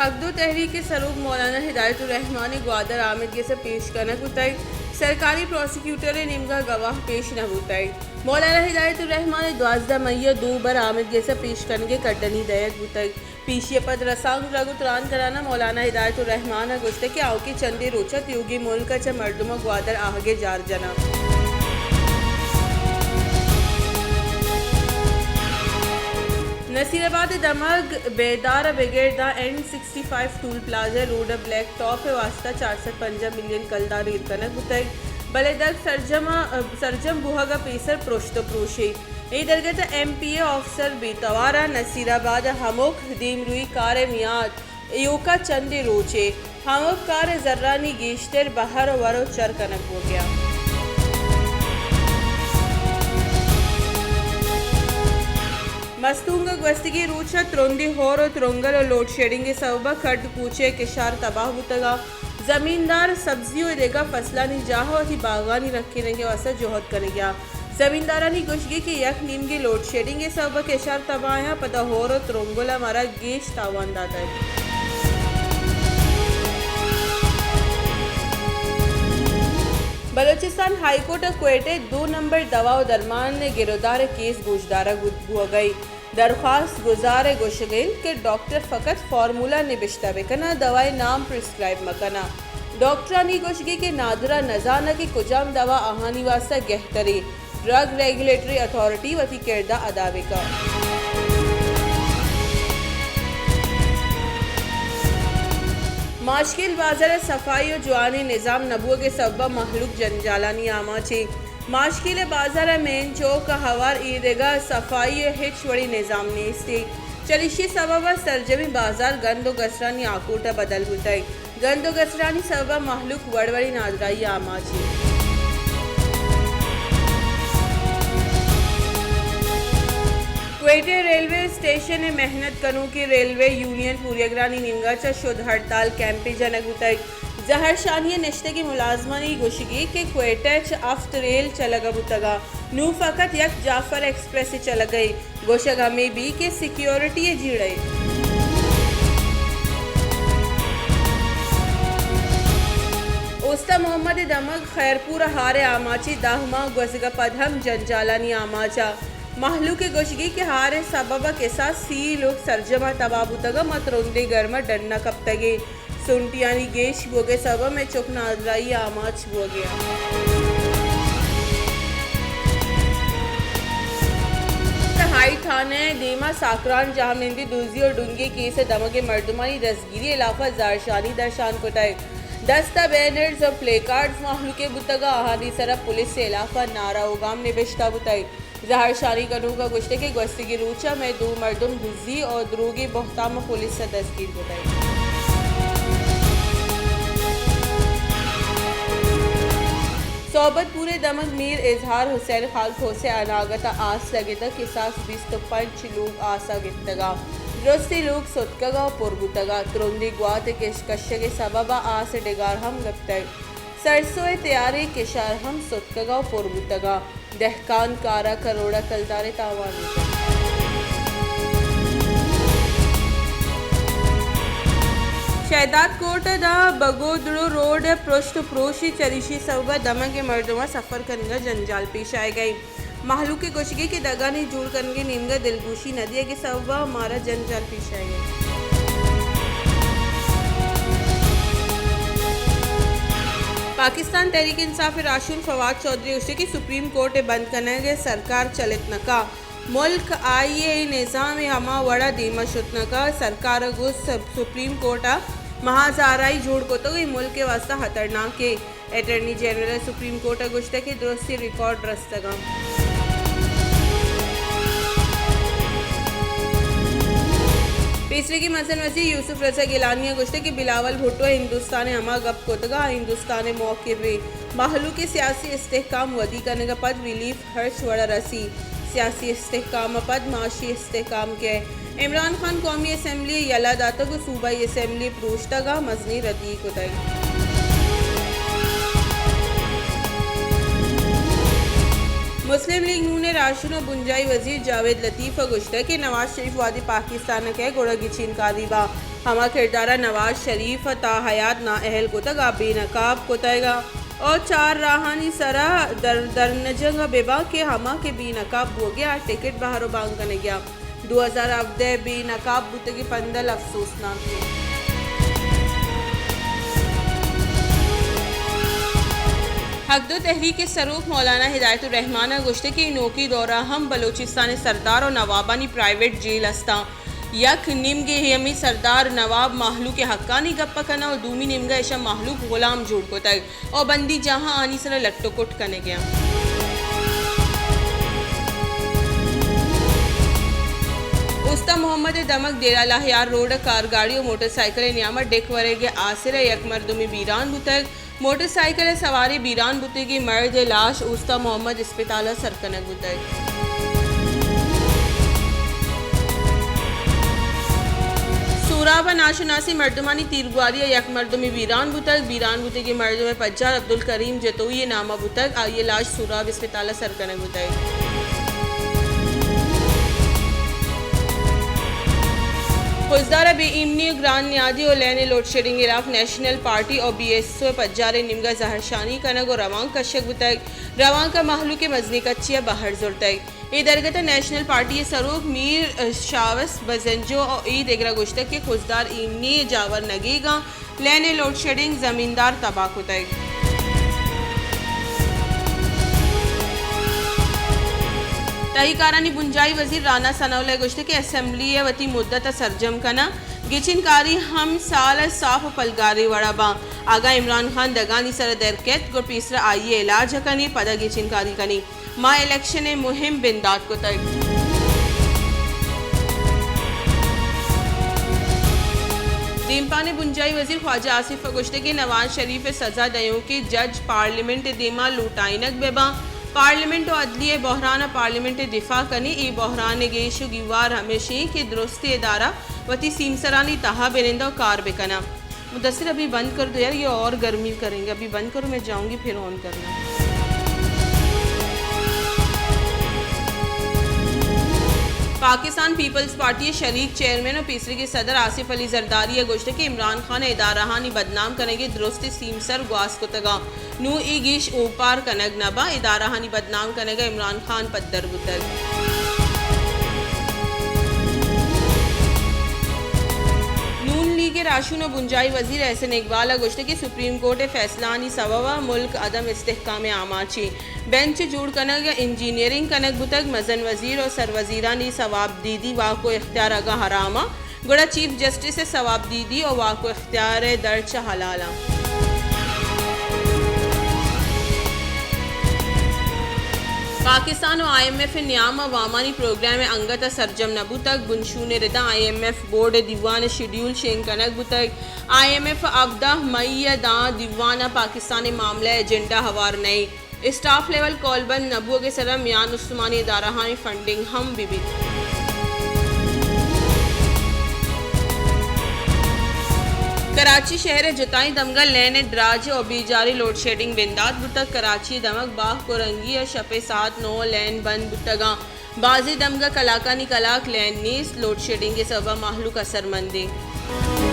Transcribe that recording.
اگدو تحریک ءِ سروک مولانا ہدایت الرحمان ءِ گوادر آمید گس ءَ پیش کنگ بوتگ، سرکاری پراسیکیوٹر ءِ نیمگ ءَ گواہ پیش نہ بوتگ۔ مولانا ہدایت الرحمان ءِ دوازدہ مئی ءَ دو بر آمید گس ءَ پیش کنگ ءِ کڈنی دئیگ بوتگ۔ پیشی ءَ پد رسانک رگ ءُ تران کنان ءَ مولانا ہدایت الرحمان ءَ گوشتگ کہ آؤکیں چندے روچ ءَ تیوگیں ملک ءَ چہ مردم ءَ گوادر آہگ ءِ جار جناں۔ نصیر آباد ءِ دمگ بیدار ءَ بگر داں N sixty five toll plaza road ءَ بلیک ٹاپ ءِ واستہ چار سد پنجاہ ملین کلدار ایر کنگ بوتگ، بلے دگ سرجم ءَ، سرجم بوہگ ءَ پیسر پرشت ءُ پروشے۔ اے درگت ءَ ایم پی اے آفیسر بے توار ءَ نصیر آباد ءَ ہمک دیمروئی کار ءِ میاد ایوکا چندے روچے ہمک کار ءِ زرانی گیشتر بہر ءُ ور ءُ چر کنگ بوگیا۔ مستونگ ءَ گوستگیں روچ ءَ ترندیں ہور ءُ ترنگل ءُ لوڈ شیڈنگ ءِ سبب ءَ کڈ کوچہ ءِ کشار تباہ بوتگ ءُ زمیندار سبزی ءُ دگہ فصلانی جاہ ءَ وتی باغانی رکینگ ءِ واستہ جہد کنگیا۔ زمیندارانی گوشگی کہ یک نیمگے لوڈ شیڈنگ ءِ سبب ءَ کشار تباہ آں، پدا ہور ءُ ترنگل ءَ مارا گیش تاوان داتگ۔ بلوچستان ہائی کورٹ ءَ کوئٹہ ءِ دو نمبر دوا ءُ درمان ءِ گرودار ءِ کیس گوشدارگ بوگ ءَ اِنت۔ درخواست گزار ءِ گوشگ ءَ اِنت کہ ڈاکٹر فقط فارمولا نبشتہ بہ کناں، دوا ءِ نام پرسکرائب مہ کناں۔ ڈاکٹرانی گوشگ ءَ کہ نادراہ نہ زاناں کہ کجام دوا آہانی واستہ گہتریں، ڈرگ ریگولیٹری اتھارٹی وتی کرد ءَ ادا بہ کنت۔ ماشکیل بازار ءِ صفائی ءُ جوانیں نظام نہ بوگ ءِ سبب ءَ مہلوک جنجالانی آماچ اِنت۔ ماشکیل ءِ بازار ءِ مین چوک ءَ ہوار ایرگا صفائی ءِ ہچ وڑیں نظام نیست اِنت۔ چریشی ءِ سبب ءَ سرجمیں بازار گند ءُ گسرانی آکوٹ ءَ بدل بوتگ۔ گند ءُ گسرانی سبب ءَ مہلوک وڑ وڑیں نادراہی ءَ آماچ اِنت۔ کوئٹہ ریلوے اسٹیشن ءِ محنت کنوکیں ریلوے یونین پوریاگرانی نیمگ ءَ چہ شد ہڑتال کیمپے جنگ بوتگ۔ زہرشانی ءَ نشتگیں ملازمانی گوشگی کہ کوئٹہ ءَ چہ ہفت ریل چلگ ءَ بوتگ ءُ نوں فقط یک جعفر ایکسپریس ءِ چلگ ءَ اِنت۔ گوشگ ہمے بیت کہ سیکیورٹی ءِ جیڑہ اِنت۔ اوستہ محمد ءِ دمگ خیرپور ءَ ہار ءِ آماچی دہ ماہ گوزگ ءَ پد ہم جنجالانی آماچ ءَ۔ مہلوک ءِ گوشگی کہ ہار ءِ سبب ءَ کساس سی لوگ سرجم ءَ تباہ بوتگ ءُ ما ترندیں گرم ءَ ڈن ءَ کپتگ ایں۔ سنٹیانی گیش بوگ ءِ سبب ءَ مئے چک نادراہی ءَ آماچ بوگ ءَ اَنت۔ ہائی تھانہ ءِ دیما ساکران جہمنندی دزی ءُ ڈنگی کیس ءِ دمگ ءِ مردمانی دزگیری ءِ ہلاف ءَ زہرشانی درشان کتگ۔ دست ءَ بینرز ءُ پلے کارڈز مہلوک ءَ بوتگ ءُ آہانی سر ءَ پولیس ءِ ہلاف ءَ نعرہ ءُ گام نبشتہ بوتگ۔ زہرشانی کنوک ءَ گوشتگ کہ گوستگیں روچ ءَ مئے دو مردم دزی ءُ دروگی بہتام ءَ پولیس ءَ دزگیر کتگ۔ صحبت پور ءِ دمگ میر اظہار حسین خان کھوس ءِ اناگت ءَ آس لگتگ، کساس بیست ءُ پنچ لوگ آس ءَ گپتگ ءُ درستیں لوگ ستکگ ءُ پر بوتگ ءُ ترندیں گوات ءِ کش-، کشگ ءِ سبب ءَ آس ءِ ڈگار ہم گپتگ۔ سرسو ءِ تیاریں کشار ہم ستکگ ءُ پر بوتگ ءُ دہکان کار ءَ کروڑ ءَ کلدار ءِ تاوان بوتگ۔ شہداد کوٹ ءَ داں بگودڑو روڈ ءَ پرشت ءُ پروشی، چریشی سبب ءَ دمگ ءِ مردماں سفر کنگ ءَ جنجال پیش آیگ ءَ اِنت۔ مہلوک ءِ گوشگ اِنت کہ دگانی جوڑ کنگ ءِ نیمگ ءَ دلگوشی نہ دیگ ءِ سبب ءَ مارا جنجال پیش آیگ ءَ اِنت۔ پاکستان تحریک انصاف ءِ راہشون فواد چوہدری ءَ گوشتگ کہ سپریم کورٹ ءِ بند کنگ ءَ سرکار چلت نہ کنت، ملک آئی ءِ نظام ءِ ہما وڑ ءَ دیم ءَ شت نہ کنت، سرکار ءَ گوشت سپ-، سپریم کورٹ ءَ محاذ آرائی جوڑ کتگ، اے ملک ءِ واستہ خطرناک اِنت۔ اٹارنی جنرل ءَ سپریم کورٹ ءَ گوشتگ کہ درستیں ریکارڈ رستگ اَنت۔ پیسریگیں مزن وزیر یوسف رضا گیلانی ءَ گوشتگ کہ بلاول بھٹو ءَ ہندوستان ءِ ہما گپ کتگ ءُ ہندوستان ءِ موقف اِنت، مہلوک ءِ سیاسی استحکام ودی کنگ ءَ پد ریلیف ہرچ وڑ ءَ رسی۔ سیاسی استحکام ءَ پد معاشی استحکام کئیت۔ عمران خان قومی اسمبلی ءَ یلہ داتگ ءُ صوبائی اسمبلی ءَ پروشتگ ءُ مزنیں ردی کتگ۔ مسلم لیگ نون ءِ راہشون ءُ بنجاہی وزیر جاوید لطیف ءَ گوشتگ کہ نواز شریف وہدے پاکستان ءَ کئیت گڑا گچین کاری باں۔ ہما کردار ءَ نواز شریف ءَ تا حیات نااہل کتگ ءُ بے نقاب کتگ ءُ چار راہانی سرا در، درنجنگ بہ باں کہ ہما کہ بے نقاب بوگے آ ٹکٹ بہر ءُ بانگ کنگے آ۔ دو ہزار ہبدہ ءَ بے نقاب بوتگیں پندل افسوسناک اِنت۔ حق دو تحریک ءِ سروک مولانا ہدایت الرحمان ءَ گوشتگ کہ نوکیں دور ءَ ہم بلوچستان ءِ سردار ءُ نوابانی پرائیویٹ جیل استاں۔ یک نیمگے ہمے سردار نواب مہلوک ءِ حقانی گپ ءَ کناں ءُ دومی نیمگ ءَ اشاں مہلوک غلام جوڑ کتگ ءُ بندی جاہاں آنی سرا لٹ ءُ کٹ کنگ ءَ اَنت۔ اوستہ محمد ءِ دمگ ڈیرہ لہیار روڈ ءَ کارگاڑی ءُ موٹر سائیکل ءِ نیام ءَ ڈیک ورگ ءِ آسر ءَ یک مردمے بیران بوتگ۔ موٹر سائیکل ءِ سوارے بیران بوتگیں مرد ءِ لاش اوستہ محمد اسپتال ءَ سر کنگ بوتگ۔ سوراب ءَ ناشناسیں مردمانی تیرگواری ءَ یک مردمے بیران بوتگ۔ بیران بوتگیں مردم ءِ پجار عبدالکریم جتوئی ءِ نام ءَ بوتگ۔ آئی ءِ لاش سوراب اسپتال ءَ سر کنگ بوتگ۔ خضدار ءَ بے ایمنی ءُ گران نیادی ءُ لین ءِ لوڈشیڈنگ ءِ ہلاپ نیشنل پارٹی ءُ بی ایس او ءَ پجاریں نیمگ ءَ زہرشانی کنگ ءُ روانک کشگ بوتگ۔ روانک ءَ مہلوک ءِ مزنیں کچے ءَ بہر زرتگ۔ اے درگت ءَ نیشنل پارٹی ءِ سروک میر شاوس بزنجو ءُ اے دگرا گوشتگ کہ خضدار ایمنی ءِ جاور نگیگاں، لین ءِ لوڈشیڈنگ زمیندار تباہ کتگ۔ تہی کارانی بنجاہی وزیر رانا ثناء اللہ ءَ گوشتگ کہ اسمبلی ءَ وتی مدت ءَ سرجم کناں، گچین کاری ہم سال ءَ صاف ءُ پلگاریں وڑ ءَ باں۔ اگاں عمران خان دگانی سر ءَ در کیت، گڑا پیسرا آئی ءِ علاج ءَ کنیں، پدا گچین کاری کنیں۔ ما الیکشن ءِ مہم بندات کتگ۔ دیمپان ءِ بنجاہی وزیر خواجہ آصف ءَ گوشتگ کہ نواز شریف ءِ سزا دئیوکیں جج پارلیمنٹ ءِ دیما لوٹائینگ بہ باں۔ پارلیمنٹ ءُ عدلیہ ءِ بحران ءَ پارلیمنٹ ءِ دفاع کنیں۔ اے بحران ءِ گیش ءُ گیوار ہمیش اِنت کہ درستیں ادارہ وتی سیمسرانی تہا بہ ننداں ءُ کار بہ کناں۔ مدثر، ابھی بند کر دو یار، یہ اور گرمی کریں گے، ابھی بند کرو، میں جاؤں گی پھر آن کرنا۔ پاکستان پیپلز پارٹی ءِ شریک چیئرمین ءُ پیسریگیں صدر آصف علی زرداری ءَ گوشتگ کہ عمران خان ءِ ادارہانی بدنام کنگ ءِ درستیں سیمسر گواز کتگ اَنت۔ نوں اے گیش اوپار کنگ نہ باں، ادارہانی بدنام کنگ ءَ عمران خان پدر بوتگ۔ نون لیگ ءِ راہشون ءُ بنجاہی وزیر احسن اقبال ءَ گوشتگ کہ سپریم کورٹ ءِ فیصلہانی سوب ءَ ملک عدم استحکام ءِ آماچ اِنت۔ بینچ جوڑ کنگ ءُ انجینئرنگ کنگ بوتگ، مزن وزیر ءُ سروزیرانی صواب دیدی، واک ءُ اختیار اگاں حرام اَنت، گڑا چیف جسٹس ءِ صواب دیدی ءُ واک ءُ اختیار ءِ در چہ حلال اَنت۔ پاکستان ءُ آئی ایم ایف ءِ نیام ءَ وامانی پروگرام ءِ انگت ءَ سرجم نہ بوتگ۔ بنشون ءِ ردا آئی ایم ایف بورڈ ءِ دیوان ءِ شیڈیول شنگ کنگ بوتگ۔ آئی ایم ایف ءَ ہبدہ مئی ءَ داں دیوان ءَ پاکستان ءِ معاملہ ءِ ایجنڈا ہوار نہ اِنت۔ اسٹاف لیول کولبند نہ بوگ ءِ سرا میان استمانی ادارہانی فنڈنگ ہم بہ بیت۔ کراچی شہر ءِ جتائیں دمگاں لین ءِ دراجی ءُ بیجاری لوڈشیڈنگ بندات بوتگ۔ کراچی ءِ دمگ باہہ کورنگی ءَ شپ ءِ ساعت نو ءَ لین بند بوتگ اَنت۔ بازیں دمگاں کلاکانی کلاک لین نیست، لوڈشیڈنگ ءِ سبب ءَ مہلوک اثرمند اِنت۔